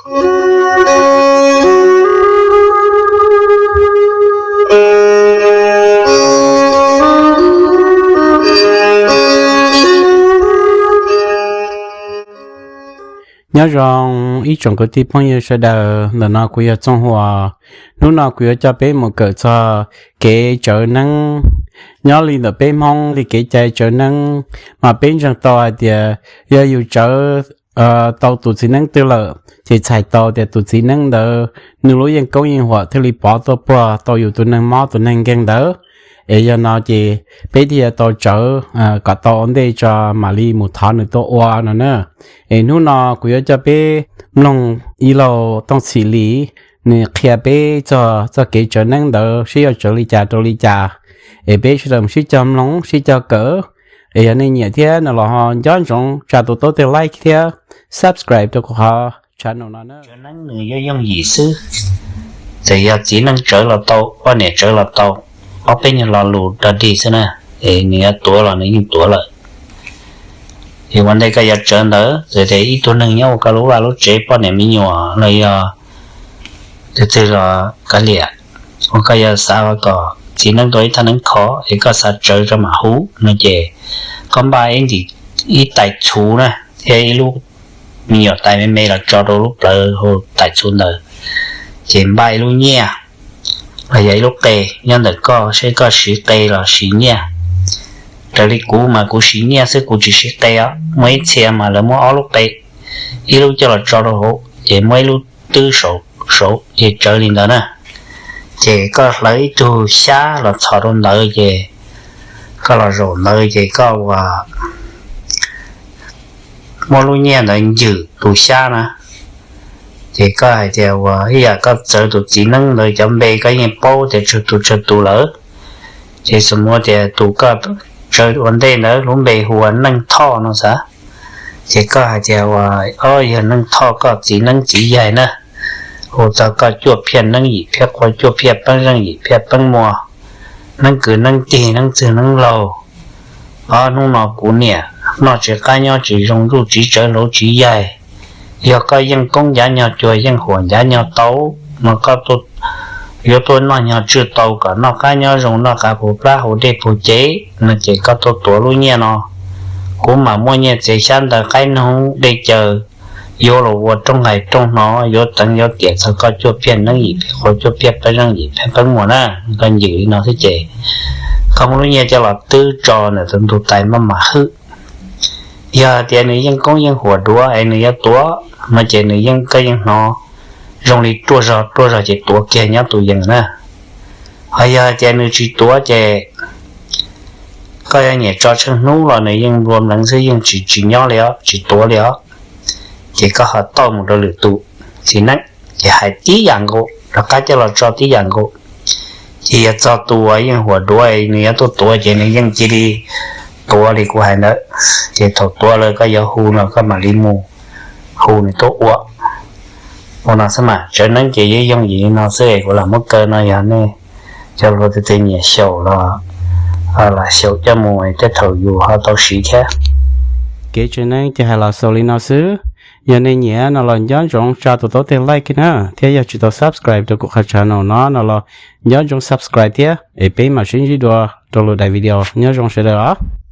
Nyob zoo ib tsoom kwv tij phooj ywg sawv daws, ntawm no kuv yog Txooj Huas. Hnub no kuv yuav coj peb mus kawm txog kev tsawv neeb. Nyob li ntawm peb Hmoob li kev cai tsawv neeb, mas peb ntseeg tau hais tias yog yus tsawv tau tus txiv neeb twg lawm, ces txhais tau tias tus txiv neeb ntawd nws lub yeej koob yeej huam thiaj li pov tuaj puag tau yus tus neeg mob tus neeg nkeeg ntawd. Es yog no ces peb thiaj yuav tau tsawv kom tau ua ntej tso mam li mus thov nws tuaj ua no na. Es hnub no kuv yuav coj peb mloog ib laug Tooj Txhim Lis, nws qhia peb txog txoj kev tsawv neeb ntawd seb yuav tsawv li cas rau li cas. Es peb sawv daws mus sib cog mloog sib cog kawm. Es yog nej nyiam thiab no los ho nco ntsoov tsa tus taub teg like thiab subscribe rau kuv qhov channel no na. Tsawv neeb nws yuav yooj yim xwb, txawm yog txiv neeb tsawv los tau, poj niam tsawv los tau, ob peb nyuag lo lus dog dig xwb na, es nws yuav tuav los nws yeej tuav lawm. Es ua ntej koj yuav tsawv ntawd, txawm tias ib tug neeg nyob ua koj lub vaj lub tsev, poj niam me nyuam los yog tus twg los kav liam, uas koj yuav xav kom txiv neeb dua ib thaj neeb khov es koj xav tsawv rau mam hu no ces koj npaj ib ntim, ib tais txhuv na, thiab ib lub me nyuam tais me me los tso rau lub plawv hauv tais txhuv ntawd, ces npaj ib lub nyiaj los yog ib lub qe nyob ntawm koj, seb koj siv qe los siv nyiaj. Raws li kuv mas kuv siv nyiaj xwb, kuv tsis siv qe os. Muaj ib txhia mas lawv muab ob lub qe, ib lub coj los tso rau hauv ces muab ib lub twb saum, saum ces tsawv li ntawd na. Ces koj hlawv ib tug xyab los txhos rau ntawd ces koj los zaum ntawd ces koj ua muab lub nyiaj ntawd ncwm tus xyab na. Ces koj hais tias ua ib yam koj txawv tus txiv neeb ntawd cov npe koj yeej paub tias tsawg tus tsawg tus lawm. Ces xu muab tias tus koj tsawv ua ntej ntawd lub npe hu ua Neej Thoj no xav. Ces koj hais tias ua, o, yog Neej Thoj koj txiv neeb txiv yaig na, hu txog koj cuaj phiaj neeb yim phiaj qhua cuaj phiaj peeb zeej yim phiaj peeb muas, neeb kwv neeb tij neeb txwg neeb laug, o, hnub no kuv niam noj tsis qab nyob tsis zoo, ntuj tsis tsawv hluav tsis yaig. Yog koj yeej koob ncav nyog cuag yeej huam ncav nyog tau, mas koj yuav tuaj noj nyog tswj tau kom noj qab nyob zoo, noj qab puv plab hauv dej puv ceg no ces koj tuaj tuav lub nyiaj no. Kuv mam muaj nyiaj txiag xyab ntawv qaib noog dej caw yuav los ua rooj hais rooj hno, yuav teev yuav tiam txog koj cuaj phiaj neeb yim phiaj qhua cuaj phiaj peeb zeej yim phiaj peeb muas na. Koj ncwm li no xwb ces koj muab lub nyiaj coj los twb tso ntawm tus ntug tais maj mam hwj. Yog hais tias nws yeej koob yeej huam duav es nws yuav tuav no ces nws yeej, koj yeej hnov zoo li ruaj zog ruaj zog ces tuav kiag nyob tus yees na. Ho yog hais tias nws tsis tuav ces koj yuav nyiam tso tsheej hnub los nws yeej nplua npleev xwb, yeej tsis, tsis nyob li os, tsis tuav li os. Ces koj ho tauj mus rau lwm tus txiv neeb, ces hais tib yam nkaus, rov qab coj los tso tib yam nkaus. Ces yog txog tus uas yeej huam duav nws yuav tuaj tuav ces nws yeej cia li tuav li kuv hais ntawd. Ces thaum tuav lawm koj yuav hu no koj mam li mus hu nws tuaj ua. Ua no xwb mas, tsawv neeb ces yuav yooj yim li no xwb es kuv lam muab kaw no, yog nej cov hluas twg nyiam xyaum los lam xyaum coj mus tej thaum yus ho tau siv thiab. Kev tsawv neeb ces hais los xaus li no xwb. Yog nej nyiam no los nco ntsoov tsa tus taub teg like na, thiab yog tsis tau subscribe rau kuv qhov channel no no los nco ntsoov subscribe thiab, es peb mam sib ntsib dua rau lwm daim video. Nyob zoo sawv daws os.